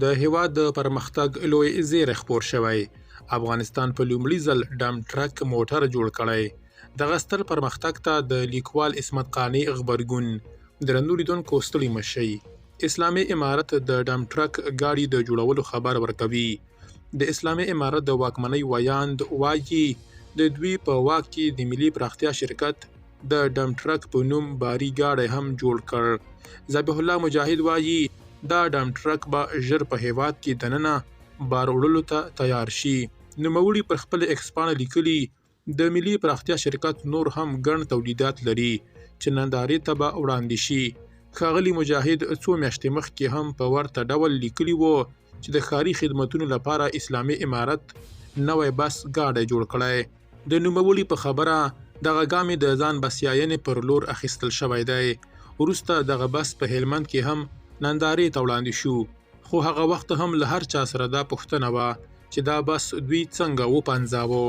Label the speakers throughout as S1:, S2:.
S1: د هېواد د پرمختګ لوی زیری خپور شوی. افغانستان په لومړي ځل ډم ټرک موټر جوړ کړی. دغه ستر پرمختګ ته د لیکوال عصمت قانع غبرګون. درنو لیدونکو ستړي مه شئ. اسلامي امارت د ډم ټرک ګاډي د جوړولو خبر ورکوي. د اسلامي امارت د واکمنۍ ویاند وايي، د دوی په واک کې د ملي پراختیا شرکت د ډم ټرک په نوم باري ګاډی هم جوړ کړ. ذبیح الله مجاهد وايي، دا ډم ټرک به ژر په هېواد کې دننه بار وړلو ته تیار شي. نوموړي پر خپلې ایکس پاڼه لیکلي، د ملي پراختیا شرکت نور هم ګڼ تولیدات لري چې نندارې ته به وړاندې شي. ښاغلي مجاهد څو میاشتې مخکې هم په ورته ډول لیکلي و چې د ښاري خدمتونو لپاره اسلامي امارت نوی بس ګاډی جوړ کړی. د نوموړي په خبره، دغه ګام یې د ځان بسیاینې پر لور اخیستل شوی دی. وروسته دغه بس په هلمند کې هم نندارې ته وړاندې شو، خو هغه وخت هم له هر چا سره دا پوښتنه وه چې دا بس دوی څنګه وپنځاوه؟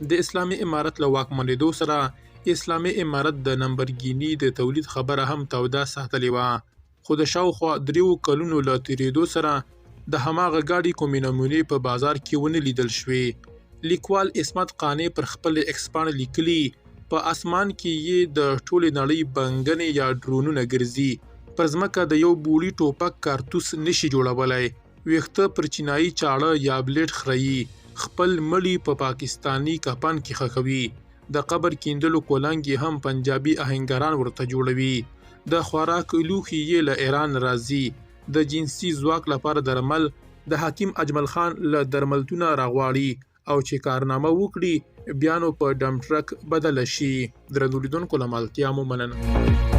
S1: د اسلامي امارت له واکمنېدو سره اسلامي امارت د نمبرګیني د تولید خبره هم توده ساتلې وه، خو د شاوخوا دریو کلونو له تېرېدو سره د هماغه ګاډي کومې نمونې په بازار کې ونه لیدل شوې. لیکوال عصمت قانع پر خپلې ایکس پاڼه لیکلي، په اسمان کې یې د ټولې نړۍ بنګنې یا ډرونونه ګرځي، پر ځمکه د یو بوړي ټوپک کارتوس نه شي جوړولی، ویښته پر چینایي چاړه یا بلیډ خریي، خپل مړي په پاکستاني کفن کې ښخوي، د قبر کیندلو کولنګ یې هم پنجابي اهنګران ورته جوړوي، د خوراک لوښي یې له ایران راځي، د جنسي ځواک لپاره درمل د حکیم اجمل خان له درملتونه راغواړي او چې کارنامه وکړي بیا نو په ډم ټرک بدله شي. درنو لیدونکو له مالتیا مو مننه.